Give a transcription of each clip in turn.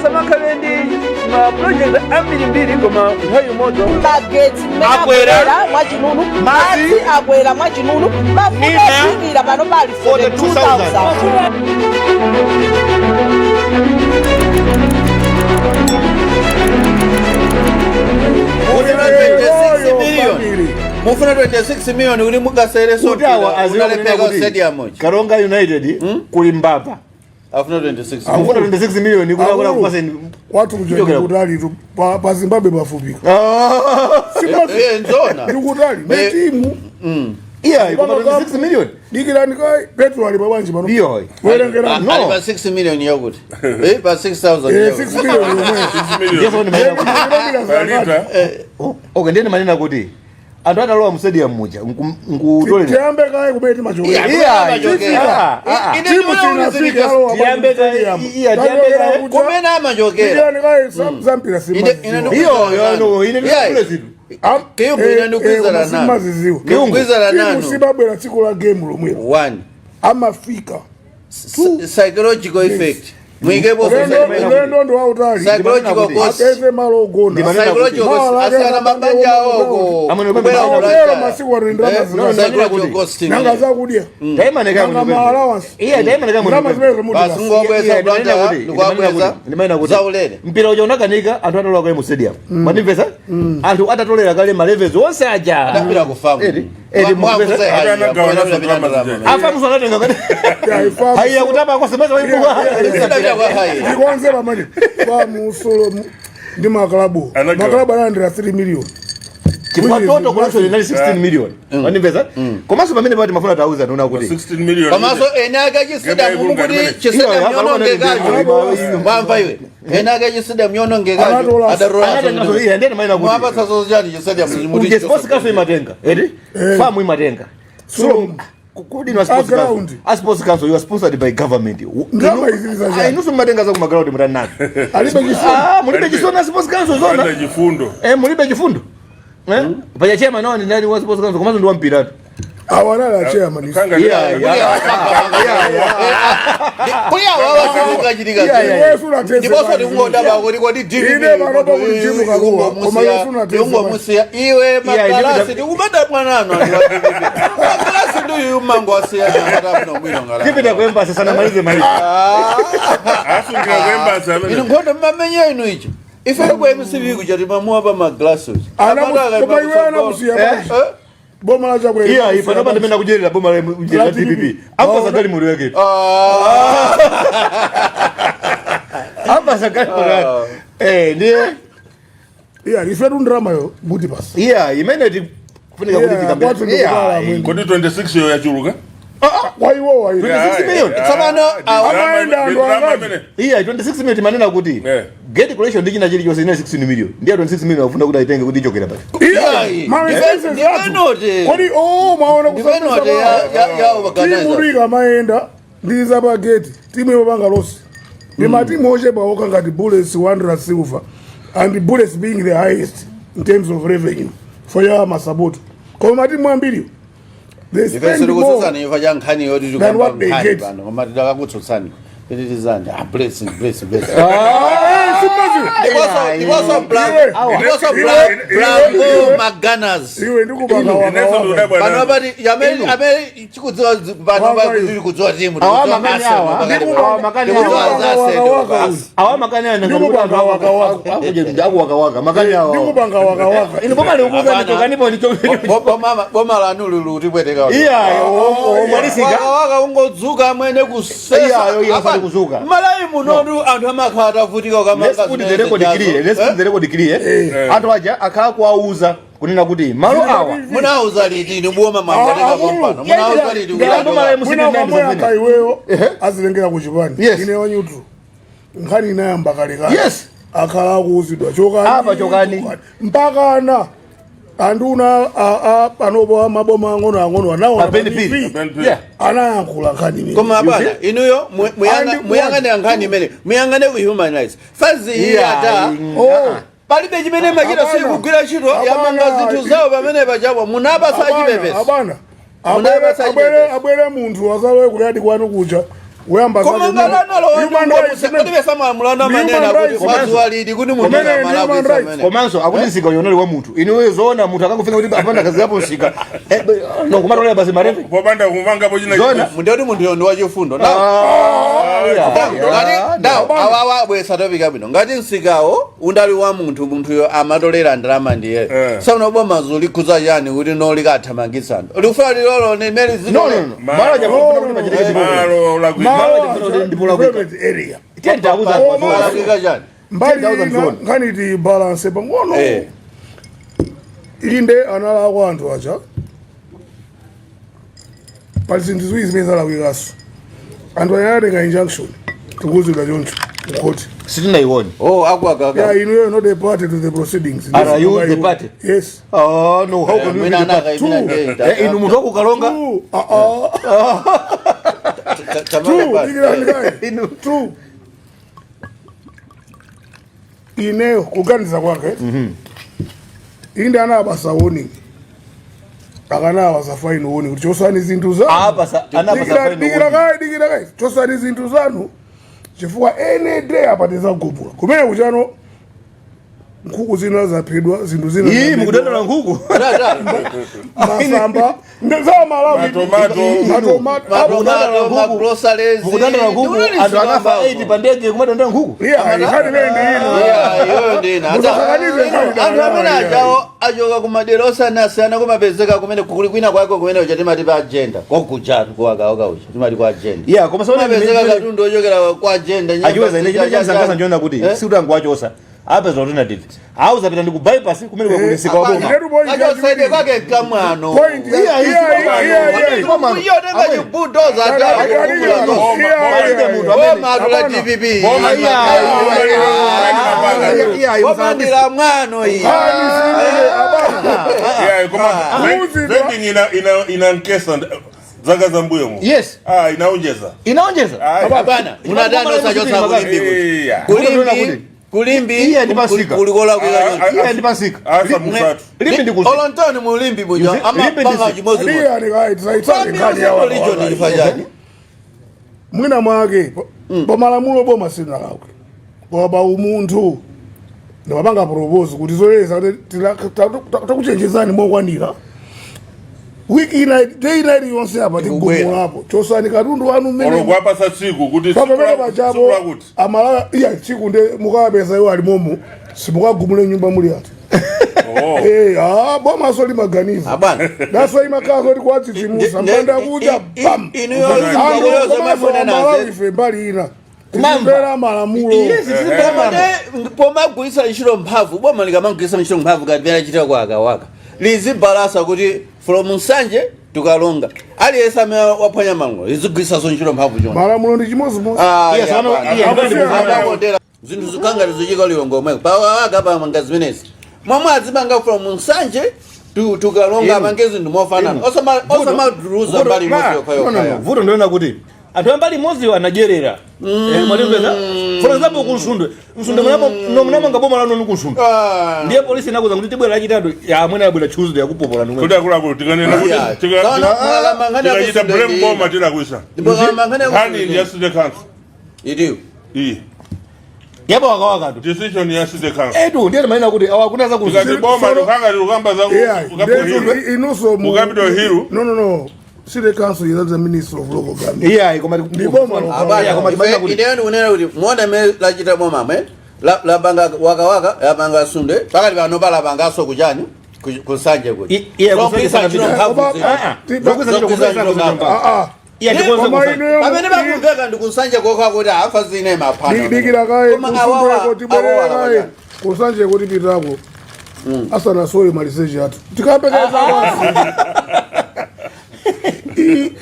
Asamakhale ndi ma project ambirimbiri koma nthawi imodzi. Magetsi mmene Akwera. akwera mwachinunu. Madzi. Madzi akwera mwachinunu, mafuta Nina. ophikira pano pali 42,000. Mufuna 26 million. Mufuna 26 million kuti mukasewerenso Kuti awa aziwe kunena unalephera kuti stadium uja. Karonga United kuli mbava. Afuna 26 Akufuna 26 million kuti akula Akulu. kupaseni. Kwathu kuja Kuchokera ndikutali tu, pa Zimbabwe pafupika. Eh, nzona. Ndikutali Eh. netimu. Iya, koma 26 million. Dikirani kai, petrol ali pabwanji pano? Iyo. Werengerani. No. Ali pa 6 million yakuti. Eh, pa 6000 Eh, yakuti. 6 million yomwe. Ndiye so ndimanena kuti Palita. Oh, okay, ndiye ndimanena kuti anthu atalowa mu stadium muja nkutolera. Tiyambe kaye kumene timachokera. Iya, Amachokera. ah, ah. Ine Timu ndimaona sinafika alowa. Tiyambe kaye, iya, tiyambe kaye. Kumene amachokera. Dikirani kaye, zampira Ine Iyo, yo, no, ine Yeah. ndikule zinthu. Kiyungu ine ndikugwirizana nanu. Simaziziwa. Ndikugwirizana Timu nanu. simabwera tsiku la game lomwelo. One. Amafika. Psychological effect. Mwikepo Ulendo ndi wautali. psychological cost. Apeze malo ogona. Psychological cost. Asiyana mabanja awoko. Amene Kubwera kwembe kulanda. Lero masiku ano ndalama Eh, zinazo. psychological cost. Nanga zakudya. Taimane kaye Nanga muno. ma allowance. Iya, taimane kaye muno. Ndalama zimene zomuti Basi basi. ngowabweza Iya, ndimanena kulanda, kuti- ndikuwabweza ndimanena kuti zaulere. Mpira uja unakanika anthu atalowa kale mu stadium. Mandimvesa? Anthu atatolera kale ma levels onse aja. Adapita ku famu. Eri, eri, mukupeza? Adagawana ndalama zija. Afamu anatenga kale. Yeah, ifamu. Haiya kutapa kwa semeza waibuka. Adapita kwa hayi. Ndikonze pamene pamusolo ndi makalabu. Anagawa. Makalabu analandira 3 million. Chifukwa Which is total collection inali 16 million. Mandimvesa? Komanso pamene pati mafuna tauza tuna kuti. 16 million. Komanso ene ake chisidamu Ngema mukuti ikulungana chisidamu Iyo, yonongekacho. iyo. Mwamva iwe. Ene ake chisidamu yonongekacho. Anatola. Anatenga iya, ndiye ndimanena kuti. Mwapatsa chani chisidamu. Uje sports council imatenga. Eri? Famu imatenga. So kudi na sports A ground. council. A sports council you are sponsored by government. Ndalama izi za chani? Inusu mmatenga za kuma ground mutanazo. Alibe chifundo. Ah, mulibe chisoni na sports council zona. Panda chifundo. Eh, mulibe chifundo. Eh? Paja chairman wao ni ndani wa sports council komanso ndi wa mpira tu. Awanali a chairman. Kanga Yeah, yeah. Kuli awa wachikachitika. Yeah, yeah. Iwe sunatese Ndiponso basi. ndikungodaba kuti kodi DPP Ine panopa kuti Jim Kaluwa, koma iwe sunatese basi. Ungomusiya iwe magalasi ndikumada mwanano anthu wa DPP. Magalasi ndiuyu mango asiya nyamata bwino ngala. Tipita ku embassy sana malize malize. Asungira ku embassy amene. Inu nkhondo mmamenya inu ichi. Ife ku MCV kuja timamuwa pa magalasi. Koma iwe anakusiya basi. Boma la Chakwera. Iya, ifa ndopa ndimene kujerera boma la la DPP. Apa sagali muri wake. Apa sagali muri wake. Eh, ndiye Iya, ife tundramayo muti basi. iya imene tikufunika kuti Yeah, tikambe. kwathu ndikukala Iya. mwini. Kodi 26 yo yachuluka? Kwa iwo wa iwo. 26 million. Tsopano, Amaenda anthu angati? Iya, 26 million timanena kuti Eh. gate collection ndi china chilichonse inali 16 million. Ndiye 26 million afuna kuti aitenge kuti ichokera pati. Iya, ma expenses athu. Ndivenote. Kodi oh maona Ndivenote ya organizer. Timu ikamayenda ndi zapageti, timu imapanga loss. Ndi matimu ochepa okha ngati Bullets, Wanderers, Silver, and Bullets being the highest in terms of revenue for ya masapota. Koma matimu ambiri they Ife spend siri more. kutsutsana imfa cha nkhani yoti Than tikamba what they nkhani get. pano koma tidakakutsutsani. Pititizani. Ah, blessing, blessing, blessing. Ah, simazi. Ndiponso Iwe. ndiponso Iwe. Bravo Iwe. Maganas. Iwe ndikupanga waka waka. Pano apati amene amene chikudziwa pano Waka pakuti kudziwa timu. Awa makani awa. Awa makani Ndikudziwa awa. za Arsenal Waka waka. Awa makani awa Ndikupanga waka waka. Aku waka waka makani awa. Ndikupanga waka waka. Inu boma likukuza Hapana. ndichokanipo ndicho. Boma lanu lulutipweteka. Iya, omalisika. Waka waka ungodzuka amwene kusesa. Iya, iya, osati kuzuka. Malawi munotu anthu amakhala atavutika ukamanga Let's put the record clear. Let's put the record clear. Anthu aja akhala kuwauza kunena kuti malo awa Munauza liti inu boma mwambaleka Ah, kompano. Yeah, Munauza yeah. liti Yeah, kuti boma la Mwina ukamwe aka iweyo azilengera ku chipani. Yes. Ine wa neutral. Nkhani inayamba kalekale. Yes. Akhala akuuzidwa chokani. Apa chokani. Mpaka ana anduna panopo maboma ang'ono ang'ono anaona Pa Ben pa Phiri. TV. Ben Phiri. Yeah. Anayankhula nkhani imene. Koma apana inuyo And muyang'ane nkhani imene muyang'ane ku human rights. Fazi iyi Yeah, ata Oh. palibe chimene machita Apana. sikugwira ntchito Apana. yamanga zinthu zawo pamene pachapo munapasa Abana, chipepesi. abana. Munapasa Abwere chipepesi. abwere munthu azalowe kuyadi kwanu kuja. Kuyamba Koma zake- Human rights imene- ngati Human manena kuti rights. mwadziwa liti kuti munthu Kumene akamala human kuisa rights. amene. Komanso akuti msika uyo wa munthu. Inuyo zoona munthu akangofika kuti apanda kazi yapo msika. No kumatolera basi marefe. Popanda kumangapo china. Zona. Munthu kuti munthuyo ndi wachifundo. Now, ngati now awawa abwesa topic abwino, ngati msikawo undali wa munthu, munthuyo amatolera ndalama ndiye sauna boma zulikhuza chani kuti no likathamangitsana likufuna lilolo nimene No, no, no. Malo aja kufuna kuti pachitike chipongwe. Malo lakwika. Malo Malo aja ndipo lakwika. private area. 10,000. Oh, ma- Lakwika chani? Mbali 10,000 ina zone. nkhani ti balance pang'ono. Inde analakwa anthu aja. Pali zinthu ziwiri zimene zalakwikaso. Anthu anatenga injunction, tikuwuzidwa choncho kukhoti. Sitinaione. Oh, akwa Yeah, you know, not a party to the proceedings. Are you the party? Yes. Oh no, how can you be Mwina the party? anaka imina Eh, inu munthu wakukalonga. Two. Two. Dikira ndikayi. Two. Ineyo kuganiza kwake. Inde anabasa warning. Akanawasa fine warning kuti chosani zinthu zanu. Apasa anapasa fine Dikira warning. kayi, dikira kayi. Chosani zinthu zanu. Chifukwa any day apatiza gupula. Kumene kuchano nkhuku zina zaphedwa, zinthu zina Iyi zaphedwa. mukudandaula nkhuku. Masamba ndezamalawi. Matomato. Matomato. Magroceries. Mukudandaula nkhuku anthu akafa 8 pa ndege kumadandaula nkhuku. Iya, nkhani imene ndi ino. Iyoyo ndina. Musakanize nkhani. Anthu amene ajawo achoka kumadera osiyanasiyana, kumapezeka kumene kuli kwina kwake kumene uja timati pa agenda kokujatu kuwakaoka uja timati kwa agenda. Yeah, koma saona kumapezeka katundu ochokera kwa agenda. Nyemba Achiweza ine chimene zija, chandisangalatsa ndiona kuti Eh? sikuti anguwachosa, apeza alternative. Auzapita ndi ku bypass kumene kuli msika wa boma. Ndetu point Achosaide kwake kamwano. Point. Iya, Iya, iya, iya, iya. Koma- Iyo tenga chibulldozer Iya, iya, iya. Palibe munthu amene Boma la DPP. Boma Iya, iya, iya, Boma ndi la mwano iyi. Nkhani simene, abana. Yeah, koma Kuuzidwa. vending ina nkesa zaka zambuyo mu. Yes. Ah, inaonjeza. Inaonjeza. Bwana, munadani osachosa kulimbi kuti. Yeah. Kulimbi, kulimbi. Iye ndi pasika. Kulikola kuika. Iya ndi pasika. Asa musatu. Limbi ndi kuzi. Olontoni mulimbi muja You see, limbi amapanga ndi- chimodzi. Iya, ndikayi, tisaitsate nkhani ya watu. Religion chifukwa chani? Mwina mwake pamalamulo boma silinalakwe, koma pa umunthu ndimapanga propose kuti zoyeza kuti takuchenjezani mokwanira, wiki ina, day ina iliyonse apa tigumulapo, chosani katundu wanu mmene Olokwapasa tsiku kuti pamene pachapo. tsiku lakuti. Amalawi, iya, tsiku nde mukawapeza iwo alimomo, simukagumule nyumba muli anthu. Oh. Eh, ah, boma limaganiza. Abwana. That's why imakhala kuti kwadzidzimusa mpanda kuja bam. Inuyo Anthu zimwe komanso munena Amalawi ife mbali ina tizimvera malamulo. Yes, tizimvera malamulo. Pomagwiritsa ntchito mphamvu, boma likamagwiritsa ntchito mphamvu ngati pena chitira kwa akawaka, lizibalasa kuti from Nsanje tukalonga aliyense amene waphwanya malamulo lizigwiritsanso ntchito mphamvu choncho. Malamulo ndi chimodzimodzi. Ah, Yes, ya, bwana. iya, Akakondera. Zinthu zikangati zochika lilongo omweko pawaka pamanga zimenezi momwe azimanga from Nsanje tukalonga, amange zinthu mofanana, osamaduluza mbali imodzi yokha No, no, no. yokha. Vuto ndiona kuti anthu ambali imodziyo anadyerera. Mwatipeza, for example, kunsundwe, Msundwe no munamanga boma lanu ni kunsundwe. Ah. Ndiye polisi inakuza kuti tibwera lachitatu, amwene abwera Tuesday akupopola nomwe. Kuti akuluakulu tikanena kuti Yeah. Tsono, mukalamangana tikachita kusunde blame ndi boma tilakwisa. Mukalamangana Nkhani kusunde ndi ya city council. Itiyo. Iyi. Yapo wakawakatu. Decision ya city council. Etu ndiye manena kuti awakunaza Tikati kunsundwe. boma tukanga tukamba za Yeah, ku Capitol Hill. inunso Ku Capitol Hill. No, no, no. City council is the Minister of Local Government. Iya, koma Ndi boma lokha. Abana, Iya, koma timanena kuti ineyo ndikunena kuti muona imene lachita bomamwe lapanga wakawaka, lapanga Sunde, pakati pano palapangaso kuchani, kusanje kuti Iya, Kusanje Zogwiritsa ntchito sanapita. mphamvu Koma- zinthu. Ah, ah. Zogwiritsa ntchito Zogwiritsa kusanje ntchito mphamvu. Ah, ah. Iya, ndikonze Koma kusanje. ineyo Pamene pakumveka ndi kusanje kokha kuti afa zine maphano. Dikira kaye. Koma awawa Kusundweko tibwerere awawa kaye. lapachani. Kusanje kuti pitako asanasowe maliseji athu tikapekeza kwasi.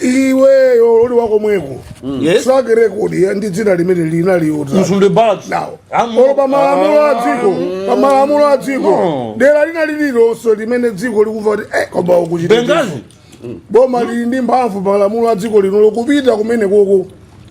Iweyo uli wakomweko. Yes. Track record ya ndi dzina limene linaliyota. Msundwe Barracks. Nawo olo pamalamulo a dziko, pamalamulo a dziko, No. dera lina lililonse limene dziko likumva kuti koma ukuchita Bengazi. boma lili ndi mphamvu pamalamulo a dziko lino lokupita kumene koko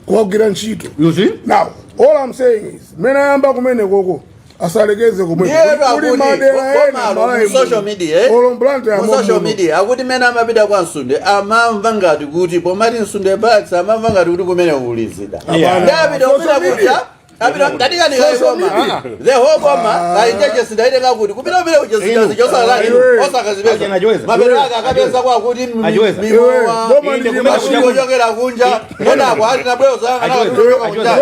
kukagwira ntchito. You see? Now, all I'm saying is, mene ayamba kumene koko Asalekeze kumwe. Ndiye Kuli akuti madera ena komalo Malawi mu social muno. media, eh? Olo Blantyre Mu social muno. media akuti mene amapita kwa Msunde amamva ngati kuti pomati Msunde Barracks amamva ngati kuti kumene ulizida. Yeah. Ndapita Social kupita media. kuja apita katikani Social kaiboma media. the whole boma kainjeje sindaitenga kuti kupita kupita kuja Inu. sichosakali Iwe. osakazipeza Achiweza. mapero ake akapeza kwakuti Achiweza. Iwe, boma Inde ndi kumene machine. kuja- kuchokera kunja kenako ali nabweo Achiweza. Achiweza.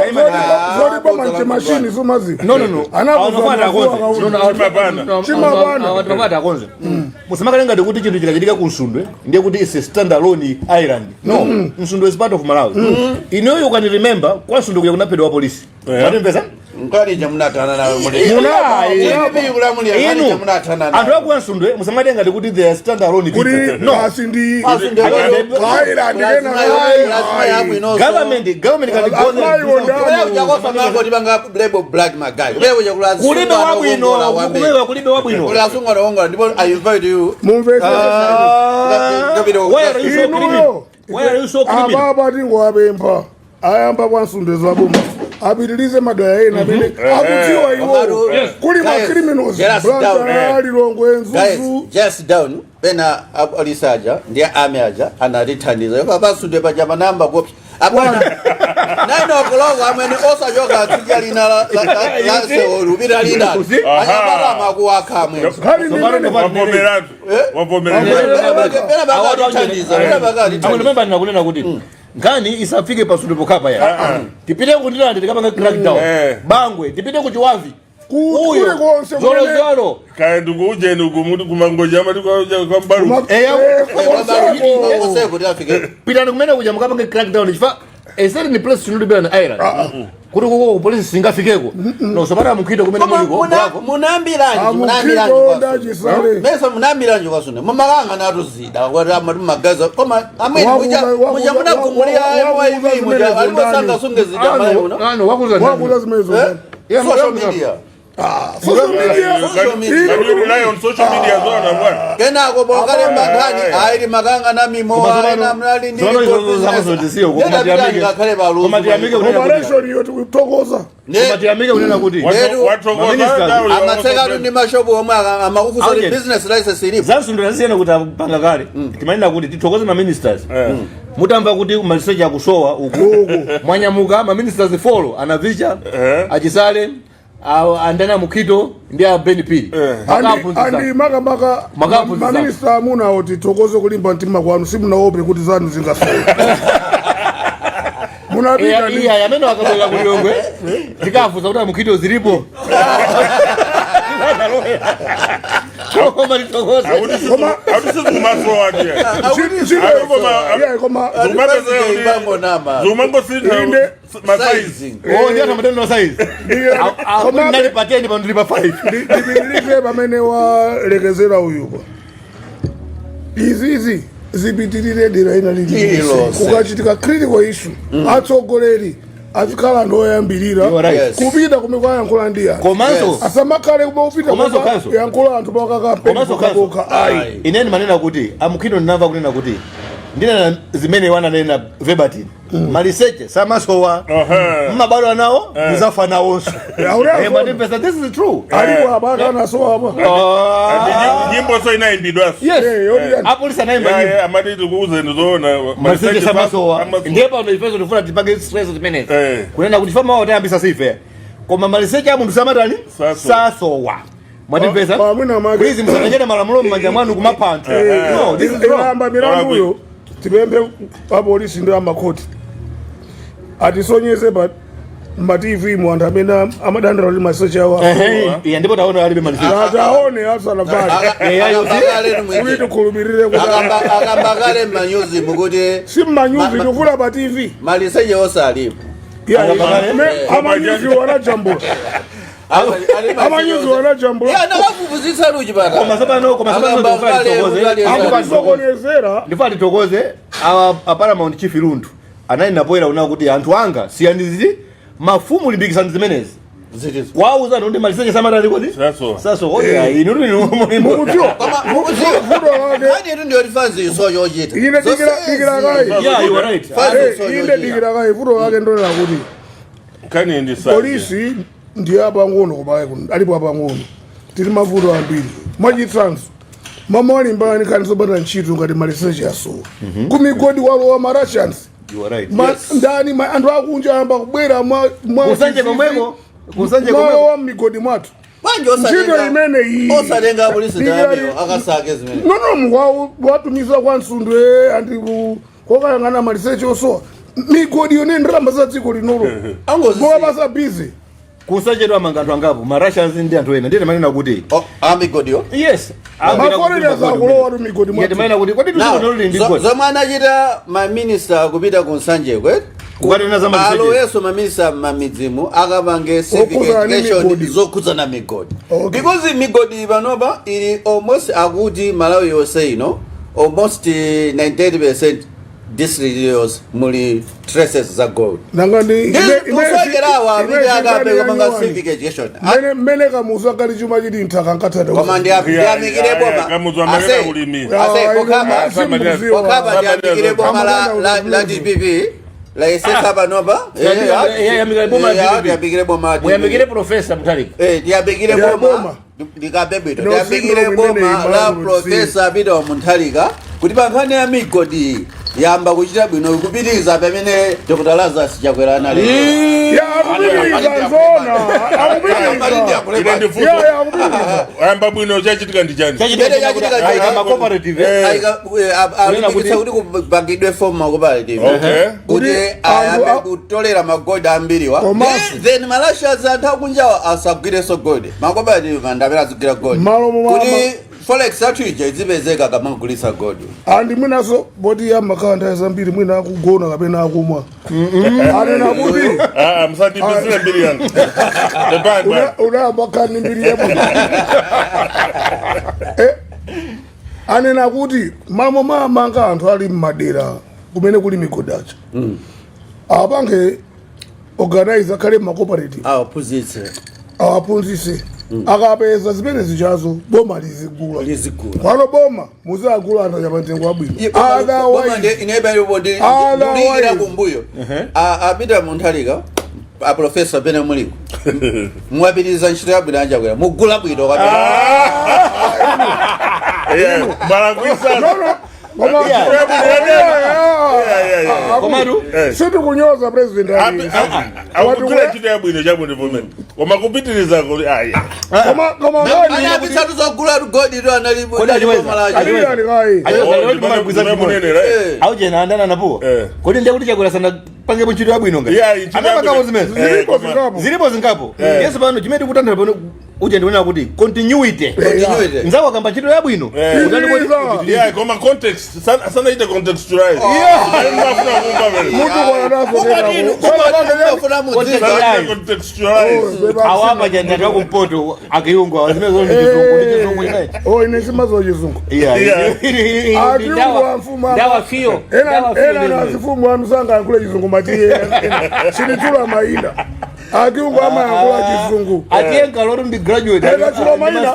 Zoti boma ndi machine sumazi. No. Anakuza Awafana mafuwa akonze. kauli. No, no, Chimapana. Chimapana. Awafana akonze. Musamakale ngati kuti chinthu chikachitika ku Msundwe ndiye kuti is a standalone island. No, Msundwe is part of Malawi. Ineyo you can remember kwa Msundwe kuja kunaphedwa wa polisi. Yeah. Mwatimvesa? nkalija munatana nawe muli Inu, anthu aku Msundwe musamate ngati kuti they are standalone Kuli people. No. basi ndi Msundwe Island kena. Government government can go Azimayi wondani. Kulibe wabwino, kulibe wabwino. kulibe wabwino ndipo I invite you. Mumvese. Why are you so Inuyo. criminal? Why are you so criminal? Ababa tingowapempha ayamba kwa Msundwe zaboma apitilize madera ena amene akudziwa iwowo Yes. kuli ma Guys, criminals get us down. Blantyre, Lilongwe, Guys, Mzuzu. just down pena apolisi aja ndiye ame aja anatithandiza ipo apasunde paja manamba kopsa apana 9 o'clock amene osachoka tsidya lina la seolu upita lina You see? anyamata akuwakha amwene. Nkhani ndi imene. Wavomeratu. Wavomeratu. Pena pakatithandiza pena pakatithandiza. Remember ndinakunena kuti nkhani isafike pasundwe pokhapa ya tipite kundilande tikapanga crackdown. Bangwe, tipite ku Chiwavi. Kuli konse kumene- Zolozolo. Kaya ndikuujeni uku kumangoja amati kwa Mbaruku. Konseko. Konseko tikafike. Pitani kumene kuja mukapange crackdown chifukwa a certain place should be an island kuti kuko polisi singafikeko. No, sopata mukhito kumene Koma muliko. Bravo. munambiranji munambiranji Amukhito kwasu ndachisale. mesa munambiranji kwasune mumakanga natuzida kuti amati magaza koma amweni muja muja munagumulira MYV muja alimosanga sunge zida malayi uno. Ano wakuza. Wakuza zimenezo. Eh? Yeah, Social wakuza. media. Social media. Social media. Can you rely on social media zona bwana? Kenako pokalemba nkhani aili makanga na mimowa ena mnali ndi Zono izo zako zisiyo, koma tiyamike. ngakhale baluzu. Koma tiyamike kunena kuti Operation iyo tikuthokoza. Koma tiyamike kunena kuti Ndetu- Wathokoza. Amatsekatu ndi mashopu omwe amakufusa kuti Aujeni. business license ilipo. Zamsundwe zasiyana kuti apanga kale. Timanena kuti tithokoze ma ministers. Mutamva kuti maliseche akusowa uku, mwanyamuka ma ministers four anavicha achisale andani amukhito ndi a Ben Phiri. Andi makamaka Makaphunzitsa. maminista amunawo tithokoze kulimba mtima kwanu, simunaope kuti zanu zingasowa, munapita ndi Iya, amene akabwera kulilongwe tikafunsa kuti amukhito zilipo, koma tithokoze. Akuti sizikumasowa ndiye. Yeah, koma Ibango nama. Zumangosintha Inde. masaizi. Sizing. Oh, ndi atamatendo size. Koma- Ndali pa 10, pano ndili pa 5. Ndipitirize pamene walekezera uyuko. Izizi zipitirire dera ina lililonse. Lililonse. Kukachitika critical issue, atsogoleri azikhala anthu oyambirira You are right. Yes. kupita kumene kwayankhula ndi anthu. Komanso Yes. Asamakhale kumapita Komanso kanso. yankhula anthu pakakampeni Komanso kanso. pokapoka, ayi. Ineni manena kuti amukhito ndinamva kunena kuti ndinena zimene wananena verbatim, maliseche samasowa, mmabadwa nawo, muzafa nawonso. Aurezo. Eh, but Mr. this is true. Alipo apa akanasowa apa. Nyimbo so inayimbidwaso. Yes. Eh, yoti yani. Apolisi anayimba nyimbo. Amati tikuuzeni zoona. Maliseche samasowa. Ndiye pano ifeso tifuna tipange stress zimenezi kunena kuti fama watayambisa sife, koma maliseche a munthu samatani? Sasowa. Sasowa. Mwatimvesa? Mwina mwake- Please, musatengere malamulo m'manja mwanu kumapha anthu. No, this is wrong. Ikayamba milanduyo, tipemphe apolisi ndi amakhoti atisonyeze pa ma TV mu anthu amene amadandaula kuti maliseche awo Ehe, iya, ndipo taona alibe maliseche. ataone asanavale kuti tikhulupirire kuti Akamba kale m'manyuzi mukuti si mmanyuzi, tikufuna pa TV. Maliseche onse alipo. Amanyuzi wanajambula, amanyuzi wanajambula. Yeah, nakafufuzitsa luchipata. Koma tsopano Akamba ndifuna kale tithokoze. kuti ali- Akutisokonezera. Ndifuna tithokoze a paramount chief Lundu anali napoera kuna kuti anthu anga siyanizi mafumu, limbikisani zimenezi. Zitizo. Wauza kuti maliseche samatali kodi? Sasowa. Sasowa. Inu Mukudziwa Koma mukudziwa vuto lake nkhani yetu ndiyo tifanzi iso chochita. Ine dikira kayi. Yeah, you are right. Fanzi iso Ine chochita. dikira kayi, vuto lake ndonena kuti Kani ndi sa polisi Ndiye apang'ono kubaye kuno alipo apang'ono. Tili mavuto ambiri. Mwachitsanzo, mama walimbani kani zopanda ntchito ngati maliseche asowa kumigodi, walowa ma Russians. You are right. Ndani anthu akunja ayamba kubwera mwa Kusanje komweko, kusanje komweko. malowa mmigodi mwathu. Bwanji Ntchito imene iyi osatenga apolisi ndamiyo akasake zimene? Nono, watumiza kwa Msundwe andi kokayang'ana maliseche osowa migodi yone ndalama za dziko linolo. Angozisiya. Mowapasa busy. Kusanje amanga anthu angapo, ma Russians ndi anthu ena. Ndiye timanena kuti Oh, amigodiyo. Yes. Maforeigners akulowa tu migodi Ndiye mwathu. timanena kuti kodi Now, tuzonoli ndi godi. zomwe anachita maminista kupita ku Nsanjeko, eh? Kukanena za maliseche. Aloweso maminista m'mamidzimu akapange civic Okhudzana ndi education migodi. zokhudzana migodi. Okay. Because migodi panopa ili almost, akuti Malawi yonse ino almost 98% district yonse muli traces za gold. Nanga ndi Usokerawa apite akape kupanga civic education. Mmene Kamuzu akali chuma chili nthaka nkathata. Koma ndiyamikire boma. Kamuzu amakena ulimi. Ase pokhapa pokhapa ndiyamikire boma la DPP layesetsa panopa. Yamikire boma la DPP. Ndiyamikire boma la DPP. Muyamikire Professor Mutharika. Ndiyamikire Ya boma boma. ndikabe bwino. No, Ndiyamikire syndrome boma imene la imalawi. Professor Peter Mutharika kuti pa nkhani ya migodi yamba kuchita bwino, kupitiriza pamene Dr Lazarus Chakwera anali. Ya, akupitiriza nzona, akupitiriza. Ine ndifunso. Ya, akupitiriza. Ayamba bwino, chachitika ndi chani? Chimene chachitika Aika ma cooperative, eh? Alimbikitsa kuti kupangidwe form ma cooperative kuti Kuti ayambe kutolera magoldi ambiriwa. Komanso- Then ma Russians, anthu akunjawa asagwirenso gold, ma cooperative mandamene azigwira gold Malo momwe kuti forex athu ija izipezeka kamagulitsa gold. Andi mwinaso boti yamakhala nthawi zambiri mwina akugona kapena akumwa, anena kuti Ah, musatipizire mbiri yanu. Tepani bwana. Unayamba khani mbiri yabwino. Anena kuti mamo mamanga anthu ali mmadera kumene kuli migodacha apange organize akhale macooperative. Awaphunzitse. Awaphunzitse, akapeza zimene zichazo boma lizigula. Lizigula. Kwano boma muzagula anthu acha wabwino. Otherwise Ndikulikira kumbuyo apita Munthalika, aprofesa pene muliko, mwapitiriza ntchito yabwino anjakwera, mugula bwino kwambiri. Yeah, malakwisa. No, no. Koma Yeah. Komatu sitikunyoza president ali. Akugwira ntchito yabwino chabwino pomene, koma kupitiriza kuli ayi. Koma ngani Anapitsatu zogula gold to anali. Kodi achiweza? Ali ali kai. Achiweza. Munenera. Aujena andana napo. Kodi ndiye kuti Chakwera sana pangepo ntchito yabwino ngati Yeah, ntchito anapangako yabwino. zimene Zilipo koma- zingapo. Zilipo zingapo. Yesu pano chimene tikutanthauza pano uja ndikuona kuti continuity. Continuity. Nzawo akamba ntchito yabwino. Utani kodi? Yeah, koma context sanaite contextualize. Mafuna kumva vele. Mutu kwa nazo. Ufuna mudziva. Sanaite contextualize. Awapa janja kumpoto akiyungu awa zimene zoli chizungu ndi chizungu chinayi. Oh, ine simazo chizungu. Yeah. Atiungu wa mfumu. Ndawa fiyo. Ena ena na zifumu amsanga ankule chizungu matiye. Sinichula maina. Akiungu ama ankula chizungu. Atiye nkaloto ndi graduate. Ena chula maina.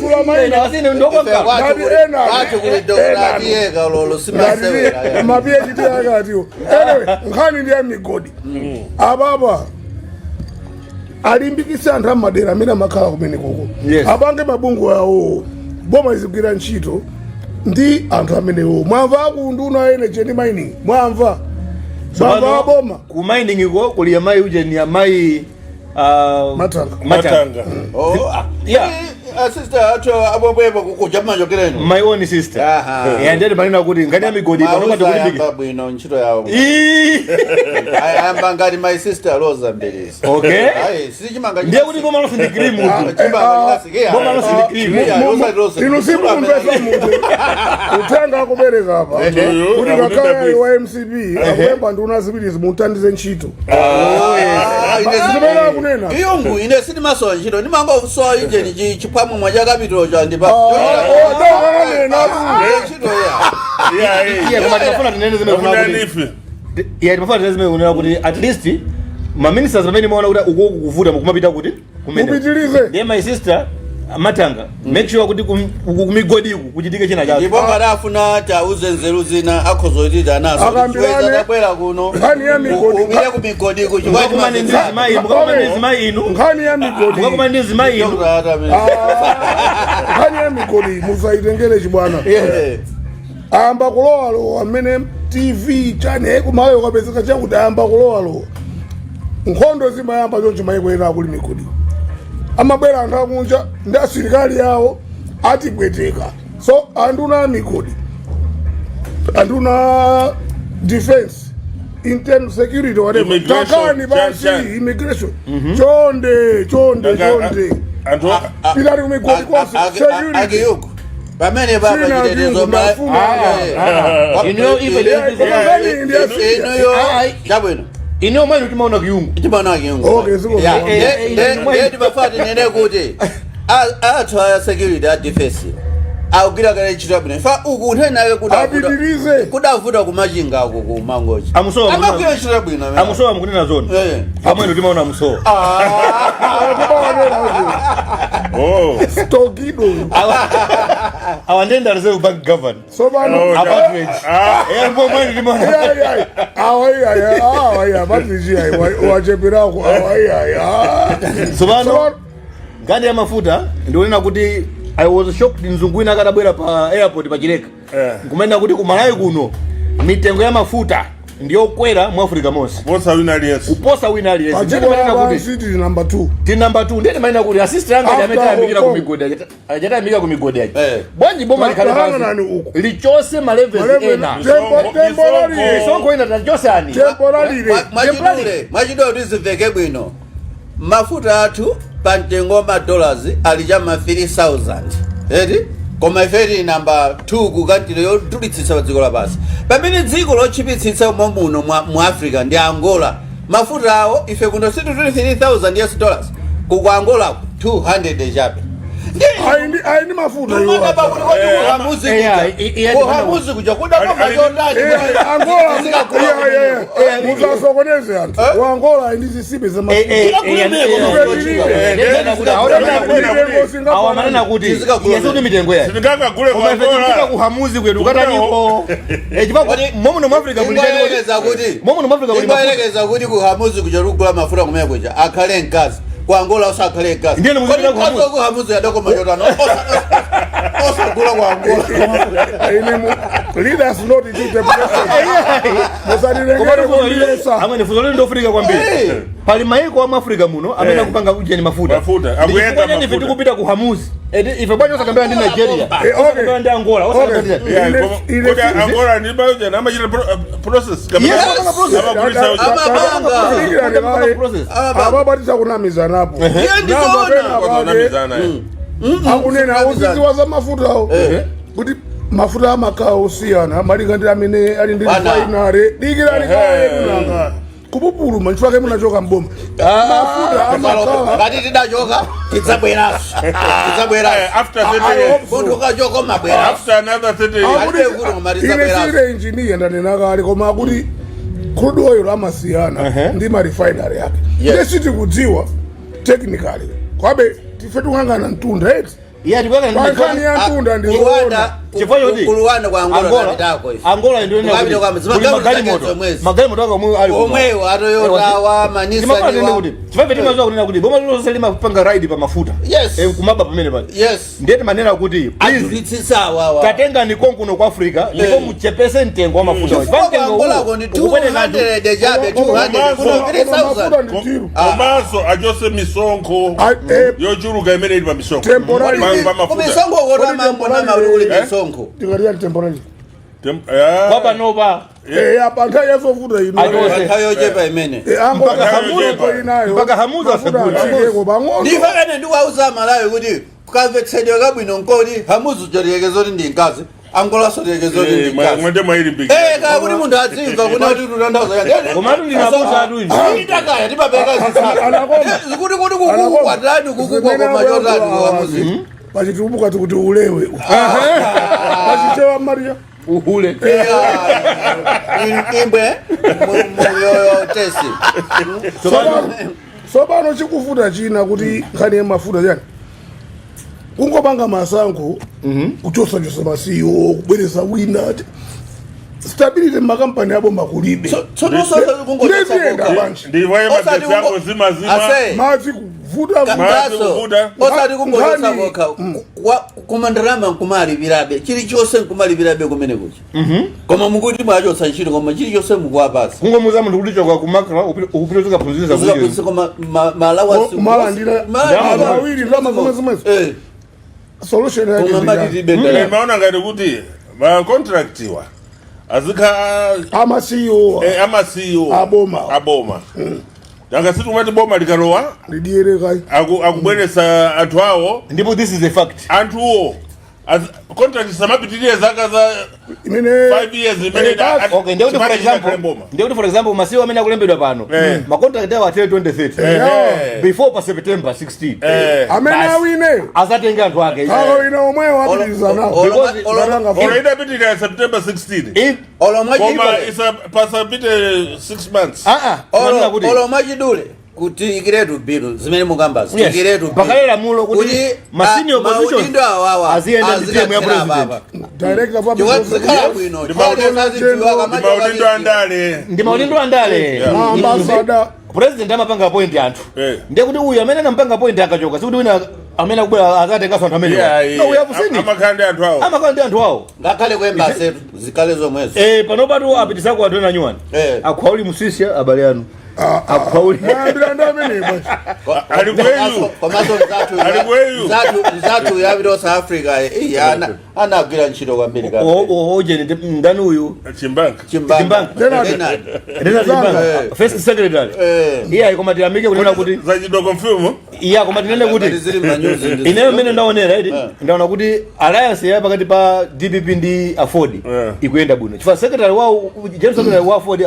Chula maina. Asine ndokonka. Ngati ena. Kwacho kuli Dr. Atiyeka lolo simasewera. Ma PhD akatiwo. Anyway, nkhani ndi ya migodi. Ababa alimbikitse anthu amadera amene amakhala kumene koko. Yes. Apange mabungwe awo, boma izigwira ntchito ndi anthu amenewo. Mwamva akunduna energy ndi mining, mwamva, mwamva aboma. Ku mining iko kuli amayi uje ni amayi Matanga. Matanga. Matanga. Oh, ah. Yeah. Sister athu abobwebo kukuja machokereno. My own sister. Aha. Yeah, ndiye manena kuti ngani ya migodi pano Mauza pati ayamba bwino ntchito yawo. Ii. Ayamba ngati my sister Rosa Mbelezi. Okay. Ayi, sichimanga. Ndiye kuti boma lonse ndi cream mutu. Chimanga chikasikia. Boma lonse ndi cream. Inu simukumvesa munthu uthenga akubereka apa Uyu, kuti akudida ngakhale ali bwisi. wa MCP akulemba nduna ziwiri zimuthandize ntchito zimene akunena. Iyungu ine sindimasowa ntchito, ndimangosowa ije chiphwamumwa cha kapitolo cha ndipa. Ntchito ya. Yeah, yeah. Yeah, koma timafuna tinene zimene Akuna kuna kuti nifi. Yeah, timafuna tinene zimene kunena kuti at least ma ministers pamene muona kuti uko kuvuta mukumapita kuti kumene. Mupitirize. Ndiye my sister Matanga, make sure kuti kumigodiku kuchitike china chake. Ndipo ngati afuna tauze nzeru zina, akhozochita naso. Akambirane. Tabwera kuno. Nkhani ya migodi. Upite ku migodiku. Mukakumane ndi zimayi, mukakumane ndi zimayi inu. Nkhani ya migodi. Mukakumane ndi zimayi inu. Nkhani ya migodi musaitengere chibwana. Ayamba kulowalowa mmene TV chane kumalayo kapezeka chakuti ayamba kulowalowa. Nkhondo zimayamba choncho. Maiko ena akuli migodi amabwera anthu akunja ndi asilikali awo, atibweteka. So anduna a migodi, anduna defense, internal security, whatever, Immigration, takani pansi. Chan. Immigration, chonde chonde chonde, Anthu pitani kumigodi konse, security. Akiyuku pamene papa Sina chitetezo. akiyuku, ndafuna. Inuyo Inuyo chabwino. Ineyo mwene timaona kiyungu. Timaona kiyungu. Okay, ziko. Ndiye timafa tinene kuti athu a security, a defense akugwira kale ntchito yabwino. Fa uku ntheni nake Apitirize. Kudavuta kumachinga uku kumangochi. Amusowa. Amagwira ntchito yabwino amene. Amusowa, mukunena zona. Amwene timaona amusowa. Oh. Stokido. Awa ndenda Reserve Bank governor. Sopano. Oh, Apartment. Ndipo mwene timaona. Awa patricia wacheperako awa iyaya. Tsopano nkhani ya mafuta, ndikunena kuti I was shocked mzungu wina akatabwera pa airport pachileka nkumanena kuti kumalawi kuno mitengo ya mafuta ndiyokwera mu Africa monse. Kuposa wina aliyense. Kuposa wina aliyense. Ndiye Padziko timanena kuti lapansi tili number 2. Tili number 2. Ndiye timanena kuti asisister anga After amene tayambikira Hong ku Kong. migodi aja, ajatayambika ku migodi aja, bwanji boma likhale Tahanganani pansi uku. lichose ma levies ena? Temporary. Misonkho ina tachosani. Temporary. Mwachidule, kuti zimveke bwino, mafuta athu pa mtengo wa madollars ali chama 3000 eti, koma ife tili namba 2 ku country yodulitsitsa pa dziko lapansi, pamene dziko lotchipitsitsa muno mu Africa ndi Angola. Mafuta awo, ife kuno situ 3000 US dollars, ku Angola 200 chabe. Ayi, ndi mafuta iwo. Kuhamuzi kuja kudakoma chotani? Angola, iya, musasokoneze anthu. Wa Angola ayi ndi zisibe za mafuta. Awa manena kuti iye sikuti mitengo yayi, Sitingakagule koma ife tikupita kwa kuhamuzi kwetu ukataniko chifukwa momuno mu Africa muli chani? Ingoyerekeza kuti Momuno mu Africa muli mafuta. Ingoyerekeza kuti kuhamuzi kuja kugula mafuta kumene kuja akhale mkazi, ku Angola usakhale mkazi. Ndiye muzipita Kodi mkazi ku Hamuzi. waku Hamuzi adakoma chotano osagula ku Angola? Ine leaders not to the president, musatilengere kundiyesa. Amwene, funso lili ndofunika kwambiri. Pali maiko amu Africa muno amene akupanga ujeni mafuta. Mafuta, Ndi akuyenda chifukwa chani ife mafuta. tikupita ku Hamuzi? Eti ife bwanji osakambira ndi Nigeria, osakambira ndi Angola, osakambira ndi Yeah, Ile- kodi Angola ndi bayo amachita process. Yes, amapanga process. Amagulisa uja. Amapanga. Amapanga process. Apabatisa kunamizanapo. Iye ndizoona. Kwanza Akunena uziziwa za mafutawo kuti mafuta amakhala osiyana malinga ndi amene ali ndi Bwana. refinery. Dikirani kaye, kunanga kupupuluma nchifukwa munachoka mboma. Mafuta amakhala Ngati tidachoka, tidzabweranso, tidzabweranso. After 30 I years. hope so. Munthu ukachoka umabweranso. After another 30 years. Akuti Alibe vuto koma ine tidzabweranso. sine engineer, ndanena kale, koma akuti crude oil amasiyana ndi ma refinery yake. Yes. Ine sitikudziwa technically, kwabe tife tikungangana mtunda eti. Iye tikuyang'ana ndi Pankhani ya mtunda ndizoona. Chifukwa choti Kuluwanda kwa Angola Angola tapitako ife. Angola ndio ina Ukapita kwa kuti zimagalu kuli magalimoto zake zomwezi. Magalimoto ako omwe ali kuno. Omwewo atoyotawa Timafana nene manisaniwa. kuti chifukwa timaziwa kunena kuti boma lilonse limapanga ride pa mafuta. Yes. Kumaba pamene pali. Yes. Ndiye timanena kuti please, Adulitsitsa awawa. tatengani konkuno ku Africa ndipo muchepese mtengo wa mafuta. Chifukwa Chifukwa kwa mtengo Angola uwu ko ndi ukubwereka anthu. 200 chabe, 200 kuno Mafuta 3000. ndi tiru. Komanso achose misonkho yochuluka imene ili pa misonkho. Temporary. Pa mafuta. Kumisonkho kota mambo nama uli kuli misonkho. Tikatiya temporary. Kwa panopa. Apa nthawi yazovuta ino. Achose. Nthawi yochepa imene. Angola Mpaka Hamuzi inayo. Mpaka Hamuzi asagule. Mafuta pang'ono. Ndife ene ndikuwauza Malawi kuti kamvetsedwe kabwino nkoti Hamuzi uja ndi mkazi, Angolaso tiyekezoti ndi mkazi. Mwende mwayilimbikira. Ka kuti munthu adzimva kuna kuti tutanthauza yake. Komatu ndinabusa atu inu. Itakaya timapereka zitsala. Anakoma. Zikuti kuti kuku kwatani, kuku kwakoma chotani kuhamuzi. Pachitumbuka tikuti ulewe, pachichewa Maria. Uhule. Imbwe muyoyo tesi. Tsopano chikufuta china kuti nkhani ya mafuta chani, Kungopanga masankho, kuchosachosa ma CEO, kubweresa wina, stability makampani aboma kulibe. Tsono osati kungochotsa Ndeziyenda kokha. bwanji? Ndivaye Osati magetsi ako zimazima. Ase. Madzi kuvuta. Madzi Ngaso, kuvuta. osati kungochotsa Nkhani. kokha. Koma ndalama nkumalipirabe, chilichonse nkumalipirabe kumene kucha, koma mukuti mwachotsa ntchito, koma chilichonse mukuwapatsa. Kungomuza munthu kuti choka kumakra, upite uzikaphunzitsa kuja. Uzikaphunzitsa, koma malawasi Kumalandira awiri ndalama zomwe zomwezo. Solution yake Koma ndi mati chani? tilibe ndalama. Maona ngati kuti ma contract wa azikha Ama CEO ama CEO Aboma. Aboma. Nanga sikumati boma likalowa lidiyere kai. Akubweresa anthu awo. Ndipo this is a fact. Anthuwo contract samapitirire zaka za Imene 5 years imene Eh, basi. Okay, ndiye kuti for chimati example, chikhale boma. ndiye kuti for example ma CEO amene akulembedwa pano, ma contract awo atere 2030, before pa September 16. Amene Basi. awine Azatenge anthu ake. akawina omwewo apitiriza nawo. Olo idapitirira September 16, If Olo koma mwachidule pasapite 6 months. ah ah timanena kuti olo mwachidule kuti ikiretu bilu zimene mukambazi, Yes. ikiretu bilu. Pakale lamulo kuti ma senior positions maudindo awawa aziyenda ndi team ya azikatsira president. apapa. Director of Chifukwa public zikhala bwino. Ndi maudindo andale. Ndi maudindo andale. Ambassador. President amapanga appoint anthu. Ndiye kuti uyu amene anampanga appoint akachoka, sikuti wina amene akubwera azatenganso anthu amene. No, we have seen it. Amakhala ndi anthu awo. Amakhala ndi anthu awo. Ngakhale ku embassy zikhale zomwezo. Eh, pano patu apitisako anthu ena nyuwani. Akhwauli musisya abale anu akhwauli. Mayambira ndi amene bwanji? Ali kweyu. Komanso mzathu Ali kweyu. mzathu yapita South Africa, anagwira ntchito kwambiri kape. Ojeni ndani uyu? Chimbanga. Chimbanga. Bernard. Bernard. Renard Chimbanga, first secretary. Iye ayi, koma tiyamike kunena kuti Zachidwa confirm. Iye koma tinene Ngati kuti zili m'manyuzi ineyo mmene ndaonera iti, ndaona kuti alliance ya pakati pa DPP ndi AFORD ikuyenda bwino, chifukwa secretary wawo, general secretary wa AFORD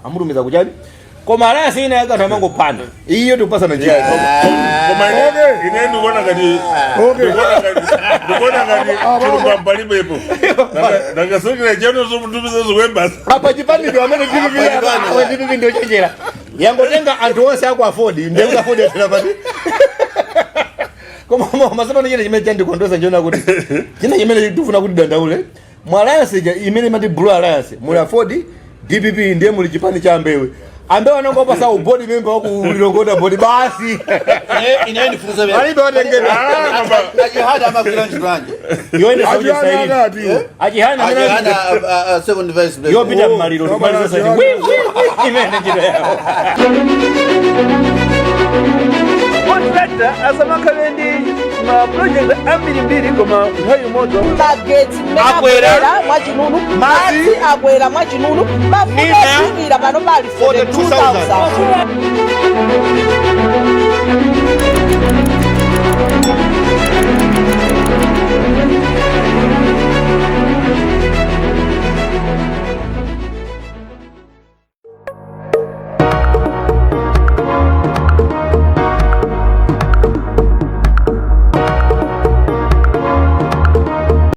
amutumiza kuchali, koma alliance ina yake anthu amangopanda iyo tikupasana njira. Koma ine ndikuona ngati ndikuona ngati chilungamo palibepo. Nanga secretary general zomutumiza ku embassy? Apa chipanidwe amene DPP Apa DPP ndio chenjera, yangotenga anthu onse aku AFORD, ndiye kuti AFORD yatera pati. Koma masapano china chimene chandikondwesa chiona kuti china chimene tifuna kuti dandaule mu alliance ija imene imati Blue Alliance, muli AFORD, DPP, ndiye muli chipani cha Ambewe. Ambewe anongopasa u board member waku Lilongwe board basi. Ine ndifunsa. Alibe watengedwa. Ah, koma Achihana amagwira ntchito yanji? Yoende Achihana saidi. akati. Achihana amene Achihana, second vice president. yopita mmaliro Oh, tikumaliza saidi. Achihana. Wi, wi, wi, imene ntchito yawo. Contractor asamakhale ndi ma project ambirimbiri koma nthawi imodzi. Magetsi mmene Akwera. akwera mwachinunu, madzi akwera mwachinunu, mafuta Nina. ophikira pano pali 42,000.